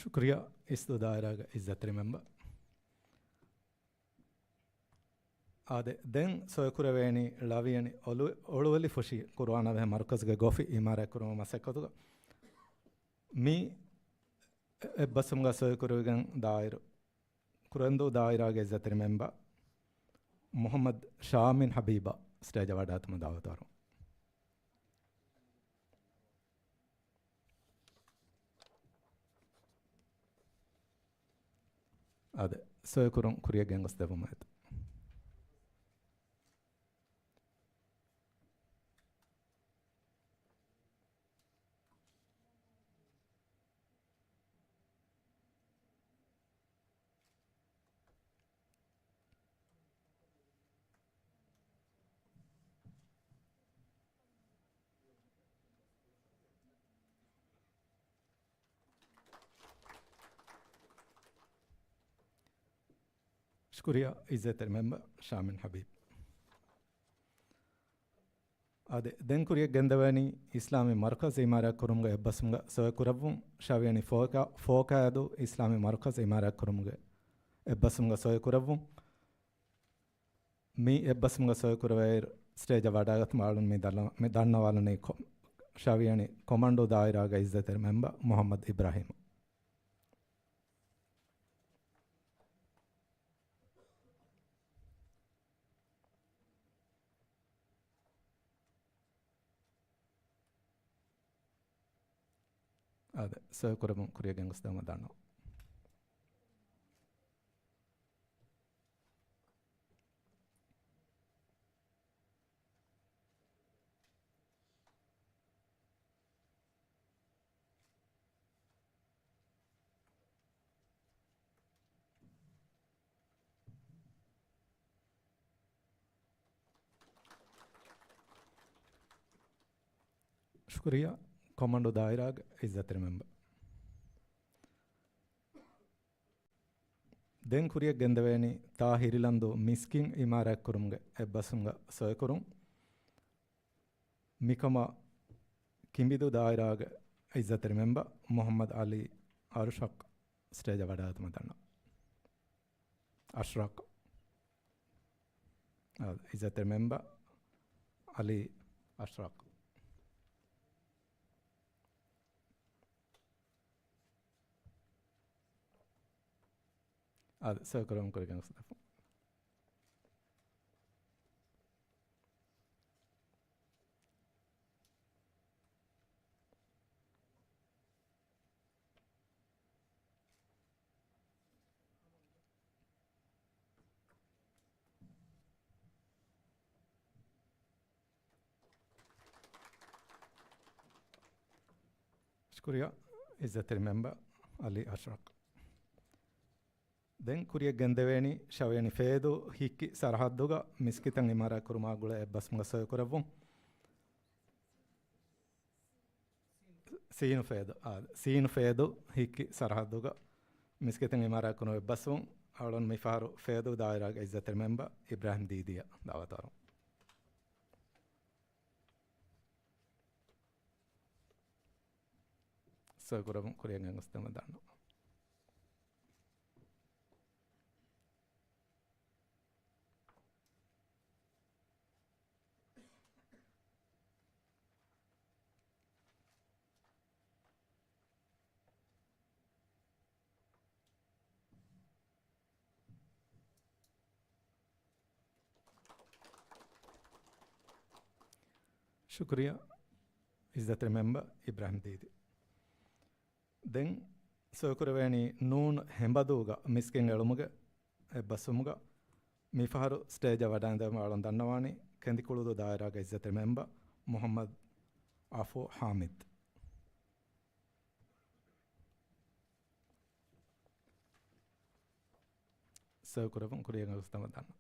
ޝުކުރިއްޔާ އިސްދޫ ދާއިރާގެ އިއްޒަތްތެރި މެމްބަރ. އާދެ، ދެން ސޮއިކުރެވޭނީ ޅަވިޔަނި އޮޅު-، އޮޅުވެލިފުށި ޤުރުއާނާ ބެހޭ މަރުކަޒުގެ ގޮފި އިމާރާތްކުރުމުގެ މަސައްކަތުގަ މި އެއްބަސްވުމުގަ ސޮއިކުރެވިގެން ދާއިރު ކުރެންދޫ ދާއިރާގެ އިއްޒަތްތެރި މެމްބަރ މުޙައްމަދު ޝާމިން ޙަބީބަށް ސްޓޭޖަށް ވަޑައިގަތުމަށް ދަޢުވަތު ކުރަން. އާދެ، ސޮއިކުރުން ކުރިޔަށް ގެންގޮސްދެއްވުމަށް އެދެން. ޝުކުރިއްޔާ އިއްޒަތްތެރި މެމްބަރ ޝާމިން ޙަބީބް. އާދެ، ދެން ކުރިއަށް ގެންދަވަނީ އިސްލާމީ މަރުކަޒް އިމާރާތް ކުރުމުގެ އެއްބަސްވުމުގަ ސޮއި ކުރެއްވުން. ޝަވިޔަނި ފޯކާ، ފޯކާދު އިސްލާމީ މަރުކަޒް އިމާރާތް ކުރުމުގެ އެއްބަސްވުމުގަ ސޮއި ކުރެއްވުން. މި އެއްބަސްވުމުގަ ސޮއި ކުރެވޭއިރު ސްޓޭޖަށް ވަޑައިގަތުމަށް އަޅުން މި ދަންނަ-، މި ދަންނަވާލަނީ ކޮ-، ޝަވިޔަނި ކޮމާންޑޫ ދާއިރާގެ އިއްޒަތްތެރި މެމްބަރ މުޙައްމަދު އިބްރާހީމް. އާދެ، ސޮއި ކުރެއްވުން ކުރިއަށް ގެންގޮސްދެވުމަށް ދަންނަވަން. ޝުކުރިއްޔާ ކޮމާންޑޫ ދާއިރާގެ އިއްޒަތްތެރި މެމްބަރ. ދެން ކުރިއަށް ގެންދެވޭނީ ތާ ހިރިލަންދޫ މިސްކިތް އިމާރާތް ކުރުމުގެ އެއްބަސްވުމުގަ ސޮއިކުރުން. މިކަމަށް ކިނބިދޫ ދާއިރާގެ އިއްޒަތްތެރި މެމްބަރ މުޙައްމަދު ޢަލީ އަރުޝަޤް ސްޓޭޖަށް ވަޑައިގަތުމަށް ދަންނަވަން. އަޝްރަޤް. އާ، އިއްޒަތްތެރި މެމްބަރ ޢަލީ އަޝްރަޤް. އާދެ، ސޮއިކުރުން ކުރިއަށް ގެންގޮސްދެއްވުން. ޝުކުރިއްޔާ އިއްޒަތްތެރި މެމްބަރ ޢަލީ އަޝްރަޤް. ދެން ކުރިއަށް ގެންދެވޭނީ ޝަވިޔަނި ފޭދޫ ހިއްކި ސަރަޙައްދުގަ މިސްކިތަށް އިމާރާތް ކުރުމާ ގުޅޭ އެއްބަސްވުމުގަ ސޮއިކުރެއްވުން. ސީނު ފޭދޫ، އާ، ސީނު ފޭދޫ ހިއްކި ސަރަޙައްދުގަ މިސްކިތަށް އިމާރާތް ކުރުމަށް އެއްބަސްވުން. އަޅުން މިފަހަރު ފޭދޫ ދާއިރާގެ އިއްޒަތްތެރި މެމްބަރ އިބްރާހިމް ދީދީއަށް ދަޢުވަތު ކުރަން. ސޮއިކުރަމުން ކުރިއަށް ގެންގޮސްދެމުން ދަންނަވަން. ޝުކުރިއްޔާ އިއްޒަތްތެރި މެމްބަރ އިބްރާހިމް ދީދީ. ދެން ސޮއިކުރެވޭނީ ނޫން ހެނބަދޫގަ މިސްކިތް އެޅުމުގެ އެއްބަސްވުމުގަ މިފަހަރު ސްޓޭޖަށް ވަޑައިގަންނަވާނީ ކެނދިކުޅުދޫ ދާއިރާގެ އިއްޒަތްތެރި މެމްބަރ މުޙައްމަދު ޢަފޫ ޙާމިދު. ސޮއިކުރެއްވުން ކުރިއަށް ގެންގޮސްދެމުން ދަންނަވަން.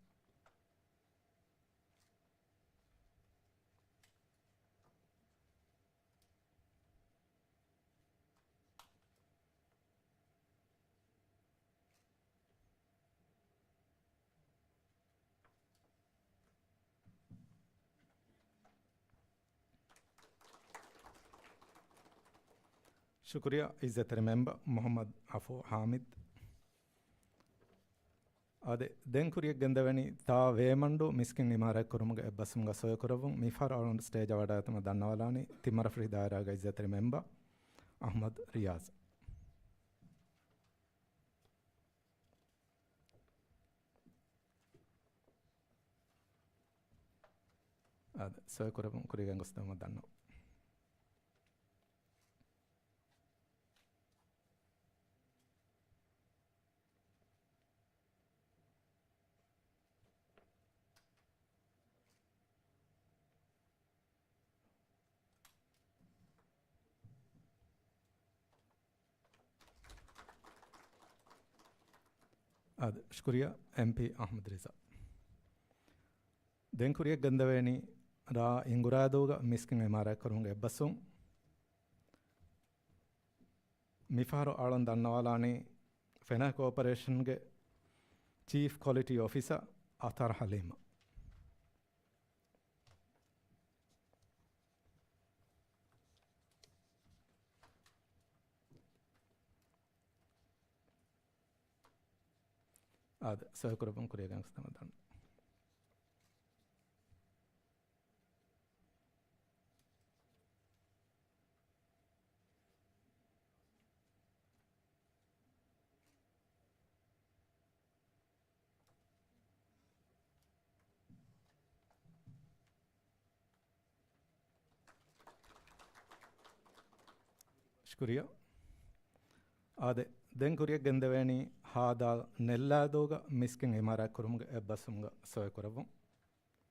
ޝުކުރިއްޔާ އިއްޒަތްތެރި މެމްބަރ މުޙައްމަދު ޢަފޫ ޙާމިދު. އާދެ، ދެން ކުރިއަށް ގެންދެވެނީ ތާ ވޭމަންޑޫ މިސްކިތް އިމާރާތް ކުރުމުގެ އެއްބަސްވުމުގަ ސޮއިކުރެއްވުން. މިފަހަރު އަޅުން ސްޓޭޖަށް ވަޑައިގަތުމަށް ދަންނަވާލާނީ ތިންމަރަފުށި ދާއިރާގެ އިއްޒަތްތެރި މެމްބަރ އަޙްމަދު ރިޔާޒު. އާދެ، ސޮއިކުރެއްވުން ކުރިއަށް ގެންގޮސްދެމުން ދަންނަވަން. އާދެ، ޝުކުރިއްޔާ އެމްޕީ އަޙްމަދު ރިޒާ. ދެން ކުރިއަށް ގެންދެވޭނީ ރ. އިނގުރާދޫގަ މިސްކިތް އިމާރާތް ކުރުމުގެ އެއްބަސްވުން. މިފަހަރު އަޅުން ދަންނަވާލާނީ ފެނާ ކޯޕަރޭޝަންގެ ޗީފް ކޮލިޓީ އޮފިސަރ އަތާރް ޙަލީމަށް. އާދެ، ސޮއިކުރައްވަން ކުރިޔަށް ގެންގޮސްދެމުން ދަންނަވަން. ޝުކުރިއްޔާ. އާދެ، ދެން ކުރިޔަށް ގެންދެވޭނީ ހދ. ނެއްލާދޫގަ މިސްކިތް އިމާރާތްކުރުމުގެ އެއްބަސްވުމުގަ ސޮއިކުރައްވުން.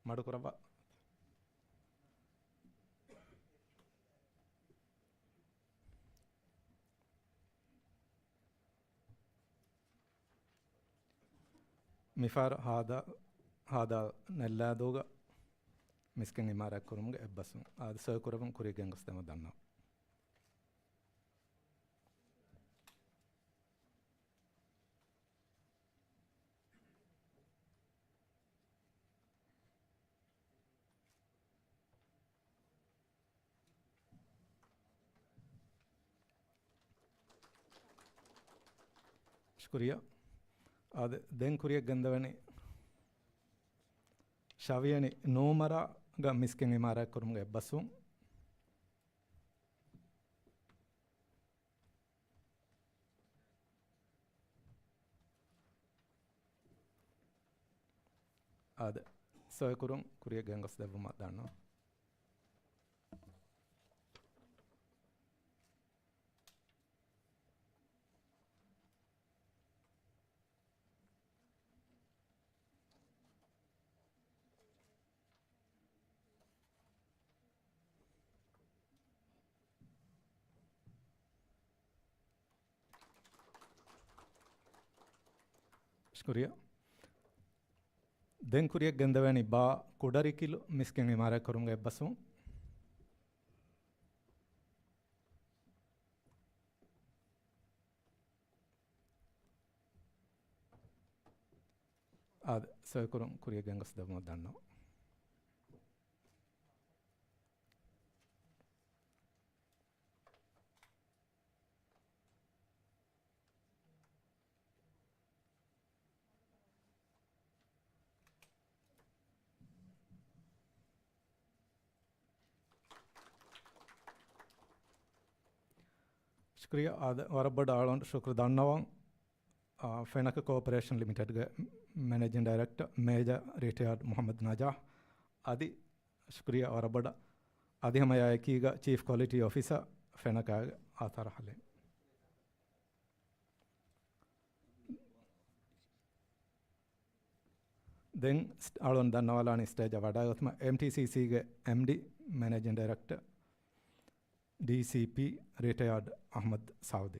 މަޑުކުރައްވާ. މިފަހަރު ހދ، ހދ. ނެއްލާދޫގަ މިސްކިތް އިމާރާތްކުރުމުގެ އެއްބަސްވުން. އާދެ، ސޮއިކުރައްވުން ކުރިޔަށް ގެންގޮސްދެމުން ދަންނަވަން. ޝުކުރިއްޔާ. އާދެ، ދެން ކުރިޔަށް ގެންދަވަނީ ޝަވިޔަނި ނޫމަރާގަ މިސްކިތް އިމާރާތްކުރުމުގެ އެއްބަސްވުން. އާދެ، ސޮއިކުރުން ކުރިޔަށް ގެންގޮސްދެއްވުމަށް ދަންނަވަން. ޝުކުރިއްޔާ. ދެން ކުރިޔަށް ގެންދަވަނީ ބާ ކުޑަރިކިލު މިސްކިތް އިމާރާތްކުރުމުގެ އެއްބަސްވުން. އާދެ، ސޮއިކުރުން ކުރިޔަށް ގެންގޮސްދެއްވުމަށް ދަންނަވަން. ޝުކުރިއްޔާ. އާދެ، ވަރަށް ބޮޑަށް އަޅުގަނޑު ޝުކުރު ދަންނަވަން. އާ، ފެނަކަ ކޯޕަރޭޝަން ލިމިޓެޑްގެ މެނޭޖިން ޑައިރެކްޓަރ މޭޖަރ ރިޓަޔާޑް މުޙައްމަދު ނަޖާޙް. އަދި ޝުކުރިއްޔާ ވަރަށް ބޮޑަށް. އަދި ހަމަ އެއާއެކީގަ ޗީފް ކޮލިޓީ އޮފިސަރ ފެނަކާގެ އާތާރް ޙަލީމް. ދެން ސް-، އަޅުގަނޑު ދަންނަވާލާނީ ސްޓޭޖަށް ވަޑައިގަތުމަށް އެމްޓީސީސީގެ އެމްޑީ، މެނޭޖިން ޑައިރެކްޓަރ، ޑީސީޕީ، ރިޓަޔާޑް އަޙްމަދު ސައުދީ.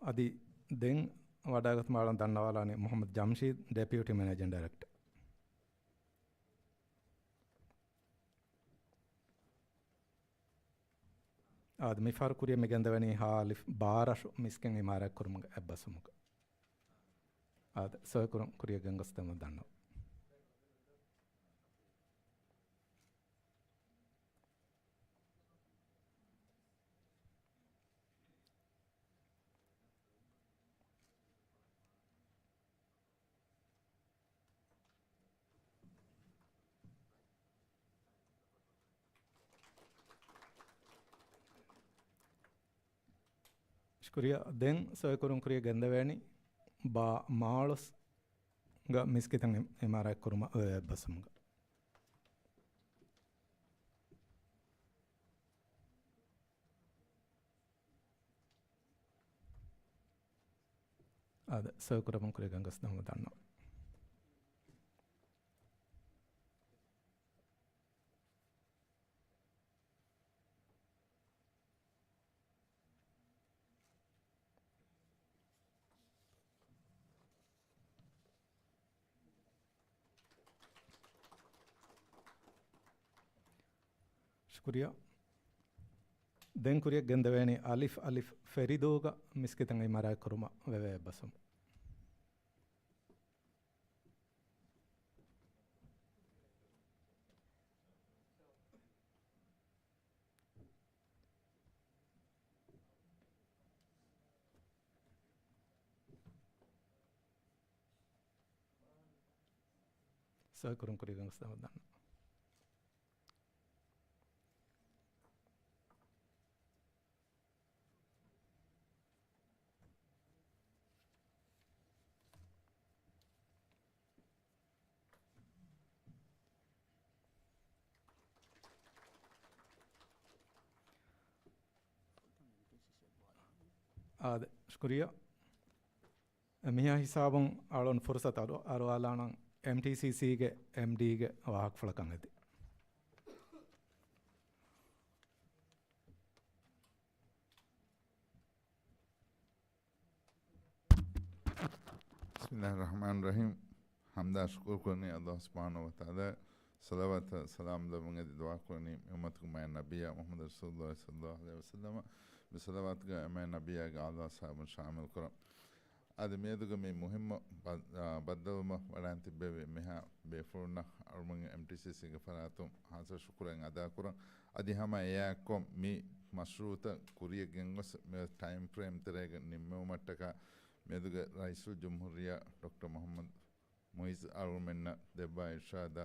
އަދި ދެން ވަޑައިގަތުމަށް އަޅުގަނޑު ދަންނަވާލާނީ މުޙައްމަދު ޖަމްޝީދު، ޑެޕިއުޓީ މެނޭޖިން ޑައިރެކްޓަރ. އާދެ، މިފަހަރު ކުރިޔަށް މި ގެންދަވަނީ ހާލިފް ބާރަށު މިސްކިތް އިމާރާތްކުރުމުގެ އެއްބަސްވުމުގަ. އާދެ، ސޮއިކުރުން ކުރިޔަށް ގެންގޮސްދެމުން ދަންނަވަން. ޝުކުރިއްޔާ. ދެން ސޮއިކުރުން ކުރިޔަށް ގެންދަވަނީ ބާ މާޅޮސްގަ މިސްކިތަށް އި-، އިމާރާތްކުރުމަށް އޮތް އެއްބަސްވުމުގަ. އާދެ، ސޮއިކުރަމުން ކުރިޔަށް ގެންގޮސްދެމުން ދަންނަވަން. ކުރިއަށް. ދެން ކުރިއަށް ގެންދެވޭނީ އަލިފް އަލިފް ފެރިދޫގަ މިސްކިތަށް އިމާރާތް ކުރުމަށް ވެވޭ އެއްބަސްވުމުން. ސައިކުރުން ކުރިގަން ގޮސް ދަމަށް ދާނަން. އާދެ، ޝުކުރިއްޔާ. މިހާ ހިސާބުން އަޅުން ފުރުސަތު އަރު-، އަރުވާލާނަން އެމްޓީސީސީގެ އެމްޑީގެ ވާހަކަފުޅަކަށް އެދި. ބިސްމިއްލާހި ރަޙްމާނި ރަޙީމް. ޙަމްދާ ޝުކުރު ކުރަނީ ﷲ ސުބްޙާނަހޫ ވަތަޢާލާ. ޞަލަވާތާ ސަލާމް ލެއްވުން އެދި ދުޢާ ކުރަނީ މި އުއްމަތުގެ މާތް ނަބިއްޔާ މުޙައްމަދު ރަސޫލުﷲ ޞައްލަﷲ ޢަލައިހި ވަސައްލަމަ. މި ޞަލަވާތުގަ އެ މާތް ނަބިއްޔާގެ އާލު އަޞްޙާބުން ޝާމިލް ކުރަން. އަދި މިއަދުގެ މި މުހިއްމު ބަ-، އާ، ބައްދަލުވުމަށް ވަޑައިން ތިއްބެވި މިހާ ބޭފުޅުންނަށް އަޅުމެން އެމްޓީސީސީގެ ފަރާތުން ހާއްސަ ޝުކުރެއް އަދާ ކުރަން. އަދި ހަމަ އެއާއެއްކޮށް މި މަޝްރޫޢުތައް ކުރިއަށް ގެންގޮސް މި ޓައިމް ފްރޭމް ތެރޭގަ ނިންމެވުމަށްޓަކާ މިއަދުގެ ރައީސުލްޖުމްހޫރިއްޔާ ޑޮކްޓަރ މުޙައްމަދު މުޢިއްޒު އަޅުމެންނަށް ދެއްވާ އިރްޝާދާ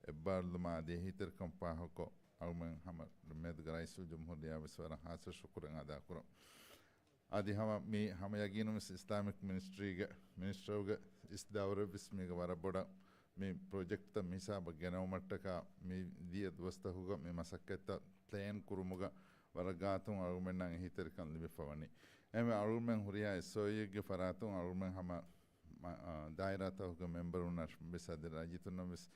އެއްބާރުލުމާ އަދި އެހީތެރިކަން ފާހަގަކޮށް، އަޅުމެން ހަމަ މިއަދުގެ ރައީސުލްޖުމްހޫރިއްޔާ ވެސް ވަރަށް ހާއްސަ ޝުކުރެއް އަދާކުރަން. އަދި ހަމަ މި ހަމަ ޔަގީނުން ވެސް އިސްލާމިކް މިނިސްޓްރީގެ މިނިސްޓަރުގެ އިސް ދައުރެއް ވެސް މީގެ ވަރަށް ބޮޑަށް މި ޕްރޮޖެކްޓްތައް މި ހިސާބަށް ގެނައުމަށްޓަކާ މި ދިޔަ ދުވަސްތަކުގަ މި މަސައްކަތްތައް ޕްލޭން ކުރުމުގަ ވަރަށް ގާތުން އަޅުމެންނަށް އެހީތެރިކަން ލިބިފަ ވަނީ. އެހެންވެ އަޅުމެން ހުރިހާ އެސްއޯއީއެއްގެ ފަރާތުން އަޅުމެން ހަމަ މަ-، އާ، ދާއިރާތަކުގެ މެމްބަރުންނަށް ވެސް އަދި ރައްޔިތުންނަށް ވެސް،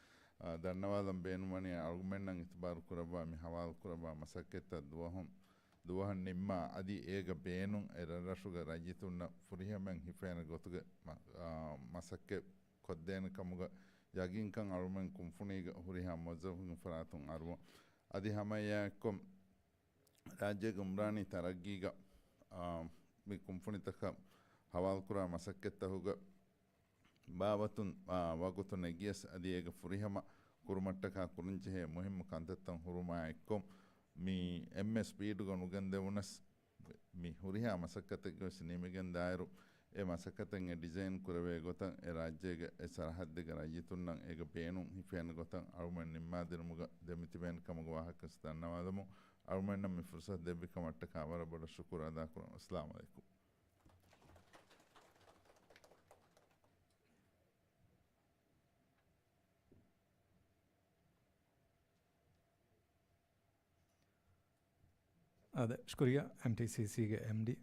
އާ، ދަންނަވާލަން ބޭނުންވަނީ އަޅުގަނޑުމެންނަށް އިތުބާރު ކުރައްވާ މި ހަވާލު ކުރައްވާ މަސައްކަތްތައް ދުވަހުން، ދުވަހަށް ނިންމާ އަދި އޭގަ ބޭނުން އެ ރަށްރަށުގެ ރައްޔިތުންނަށް ފުރިހަމައިން ހިފޭނެ ގޮތުގެ މަ-، އާ، މަސައްކަތް ކޮށްދޭނެ ކަމުގަ ޔަގީންކަން އަޅުމެން ކުންފުނީގެ ހުރިހާ މުވައްޒަފުންގެ ފަރާތުން އަރުވަން. އަދި ހަމައެއާއެއްކޮށް، ރާއްޖޭގެ އުމްރާނީ ތަރައްގީގަ، އާ، މި ކުންފުނިތަކަށް ހަވާލުކުރާ މަސައްކަތްތަކުގަ ބާވަތުން، އާ، ވަގުތު ނެގިޔަސް އަދި އޭގެ ފުރިހަމަ ކުރުމަށްޓަކާ ކުރަންޖެހޭ މުހިއްމު ކަންތައްތައް ހުރުމާ އެއްކޮށް، މި އެންމެ ސްޕީޑުގަ ނުގެންދެވުނަސް، މި ހުރިހާ މަސައްކަތެއްގަވެސް ނިމިގެން ދާއިރު، އެ މަސައްކަތެއް އެ ޑިޒައިން ކުރެވޭ ގޮތަށް އެ ރާއްޖޭގެ އެ ސަރަހައްދެއްގެ ރައްޔިތުންނަށް އޭގެ ބޭނުން ހިފޭނެ ގޮތަށް އަޅުމެން ނިންމާދިނުމުގަ ދެމިތިބޭނެ ކަމުގެ ވާހަކަވެސް ދަންނަވާލަމުން، އަޅުމެންނަށް މި ފުރުސަތު ދެއްވި ކަމަށްޓަކާ ވަރަށް ބޮޑަށް ޝުކުރު އަދާކުރަން. އައްސަލާމު ޢަލައިކުމް. އާދެ، ޝުކުރިއްޔާ އެމްޓީސީސީގެ އެމްޑީ.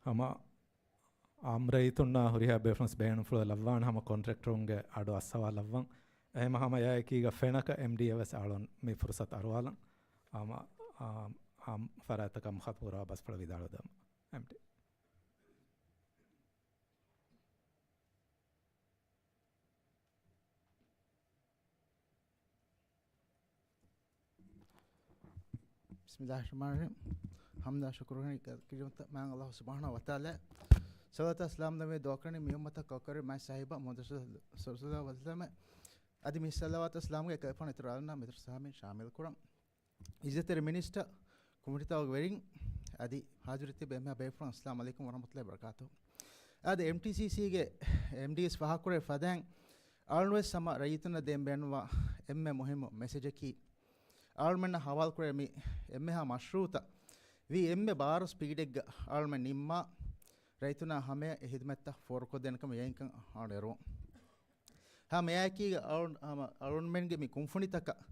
ހަމަ އާއްމު ރައްޔިތުންނާ ހުރިހާ ބޭފުޅުން ބޭނުންފުޅު ލައްވާން ހަމަ ކޮންޓްރެކްޓަރުންގެ އަޑު އައްސަވާލައްވަން. އެހެން ހަމަ އެއާއެކީގަ ފެނަކަ އެމްޑީއަށް ވެސް އަޅުން މި ފުރުސަތު އަރުވާލަން. ހަމަ އާ، އާ، ފަރާތްތަކަށް މުޚާތަބު ކުރާ ބަސްފުޅަށް ވިދާޅުވެދާނަން. އެމްޑީ. ބިސްމިއްލާހި ރަޙްމާނި ރަޙީމް. ޙަމްދާ ޝުކުރު ކިޔުމަށް މާތް ﷲ ސުބްޙާނަހޫ ވަތަޢާލާ ޞަލަވާތާ ސަލާމް ދެންނެވި ދުޢާ ކުރަނީ މި އުއްމަތަށް ކޮށްކުރެއްވި މާތް ސާހިބާ މުޙައްމަދު ރަސޫލު ޞައްލަﷲ ޢަލައިހި ވަސައްލަމަ. އަދި މި ޞަލަވާތާ ސަލާމްގެ އެކަލޭގެފާނު އިތުރު އަލުންނާ މިތުރު ސާމީން ޝާމިލް ކުރަން. އިއްޒަތްތެރި މިނިސްޓަރ، ކުމިޓީތަކުގެ ވެރިން އަދި ޙާޟިރުވެތިބި އެންމެހާ ބޭފުޅުން، އައްސަލާމު ޢަލައިކުމް ވަރަޙްމަތުﷲ ވަބަރަކާތުހު. އާދެ، އެމްޓީސީސީގެ އެމްޑީއެސް ފާހަގަކުރެއްވި ފަދައިން، އަޅުން ވެސް ހަމަ ރައްޔިތުންނަށް ދޭން ބޭނުންވާ އެންމެ މުހިއްމު މެސެޖަކީ، އަޅުމެންނަށް ހަވާލުކުރެވޭ މި އެންމެހާ މަޝްރޫޢުތައް ވީ އެންމެ ބާރު ސްޕީޑެއްގަ އަޅުމެން ނިންމާ، ރައްޔިތުންނާ ހަމަޔަށް އެ ހިދުމަތްތައް ފޯރުކޮށްދޭނެ ކަމަށް ޔަގީންކަން އަޅުން އެރުވަން. ހަމަ އެއާއެކީގަ އަޅު-، ހަމަ އަޅުންމެންގެ މި ކުންފުނިތަކަށް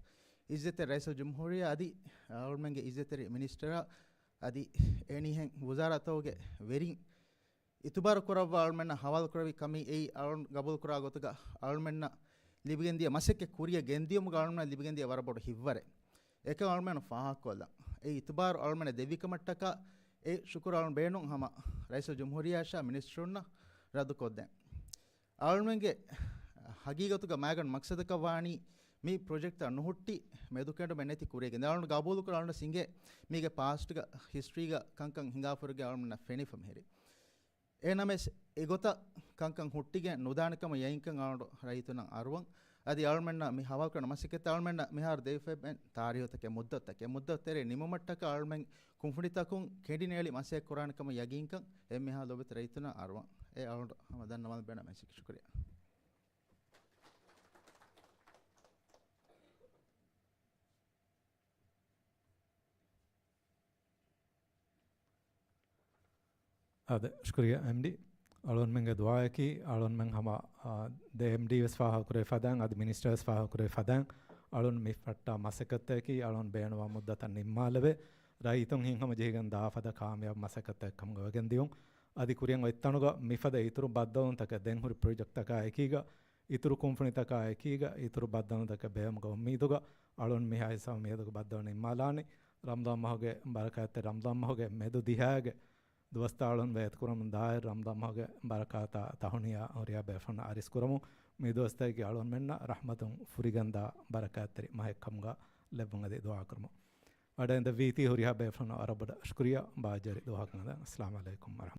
އިއްޒަތްތެރި ރައީސުލްޖުމްހޫރިއްޔާ އަދި އަޅުންމެންގެ އިއްޒަތްތެރި މިނިސްޓަރާ އަދި އެހެނިހެން ވުޒާރާތަކުގެ ވެރިން އިތުބާރު ކުރައްވާ އަޅުމެންނަށް ހަވާލު ކުރެވި ކަމީ އެއީ އަޅުން ގަބޫލު ކުރާ ގޮތުގަ އަޅުމެންނަށް ލިބިގެންދިޔަ މަސައްކަތް ކުރިއަށް ގެންދިޔުމުގަ އަޅުމެންނަށް ލިބިގެންދިޔަ ވަރަށް ބޮޑު ހިތްވަރެއް. އެކަން އަޅުމެން ފާހަގަކޮށްލަން. އެ އިތުބާރު އަޅުމެންނަށް ދެއްވި ކަމަށްޓަކާ އެ ޝުކުރު އަޅުން ބޭނުން ހަމަ ރައީސުލްޖުމްހޫރިއްޔާއަށާ މިނިސްޓަރުންނަށް ރައްދުކޮށްދޭން. އަޅުމެންގެ ހަގީގަތުގަ މާގަނޑު މަޤްޞަދަކަށް ވާނީ މި ޕްރޮޖެކްޓްތައް ނުހުއްޓި މެދުކެނޑުމެއް ނެތި ކުރިއަކީ. އަޅުން ގަބޫލުކުރާ އަޅުން ސިނގޭ މީގެ ޕާސްޓްގަ ހިސްޓްރީގަ ކަންކަން ހިނގާފަރުގެ އަޅުންނަށް ފެނިފަ މިހިރީ. އެހެންނަމަވެސް އެގޮތަށް ކަންކަން ހުއްޓިގެން ނުދާނެ ކަމަށް ޔަގީންކަން އަޅުން ރައްޔިތުންނަށް އަރުވަން. އަދި އަޅުމެންނަށް މި ހަވާލުކުރާ މަސައްކަތް އަޅުމެންނަށް މިހާރު ދެވިފައި ތާރީހުތަކެއް މުއްދަތުތަކެއް މުއްދަތު ތެރޭ ނިމުމަށްޓަކާ އަޅުމެން ކުންފުނިތަކުން ކެނޑިނޭޅި މަސައްކަތް ކުރާނެ ކަމަށް ޔަގީންކަން އެންމެހާ ލޯބިވެތި ރައްޔިތުންނަށް އަރުވަން. އެ އަޅުން ހަމަ ދަންނަވާލަން ބޭނުން މެސެޖް. ޝުކުރިއްޔާ. އާދެ، ޝުކުރިއްޔާ އެމްޑީ. އަޅުންމެންގެ ދުޢާއަކީ، އަޅުންމެން ހަމަ، އާ، ދެ އެމްޑީ ވެސް ފާހަގަކުރެވި ފަދައިން، އަދި މިނިސްޓަރ ވެސް ފާހަގަކުރެވި ފަދައިން، އަޅުން މި ފައްޓާ މަސައްކަތަކީ، އަޅުން ބޭނުންވާ މުއްދަތަށް ނިންމާލެވޭ. ރައްޔިތުން ހިތްހަމަޖެހިގެން ދާ ފަދަ ކާމިޔާބު މަސައްކަތެއް ކަމުގަ ވެގެން ދިޔުން. އަދި ކުރިއަށް އޮތް ތަނުގަ މިފަދަ އިތުރު ބައްދަލުވުންތަކެއް ދެން ހުރި ޕްރޮޖެކްޓްތަކާ އެކީގަ، އިތުރު ކުންފުނިތަކާ އެކީގަ، އިތުރު ބައްދަލުވުންތަކެއް ބޭއްވުމުގަ އުއްމީދުގަ، އަޅުން މިހާ ހިސާބުން މިއަދުގެ ބައްދަލު ނިންމާލާނީ. ރަމަޟާން މަހުގެ ބަރަކާތްތެރި ރަމަޟާން މަހުގެ މެދު ދިހައިގެ ދުވަސްތައް އަޅުން ވައްތަރުކުރަމުން ދާއިރު، ރަމަޟާން މަހުގެ ބަރަކާތާ ތަހުނިޔާ ހުރިހާ ބޭފުޅުންނަށް އަރިސް ކުރަމުން، މި ދުވަސްތަކަކީ އަޅުންމެންނަށް ރަޙްމަތުން ފުރިގެންދާ ބަރަކާތްތެރި މަހެއް ކަމުގަ ލެއްވުން އަދި ދުޢާ ކުރަމުން. ވަޑައިން ދެއްވީތީ ހުރިހާ ބޭފުޅުންނަށް ވަރަށް ބޮޑަށް ޝުކުރިއްޔާ. ބާއްޖަވެރި ދުވަހަކަށް ހަދަން. އައްސަލާމު ޢަލައިކުމް ވަރަޙްމަތުﷲ.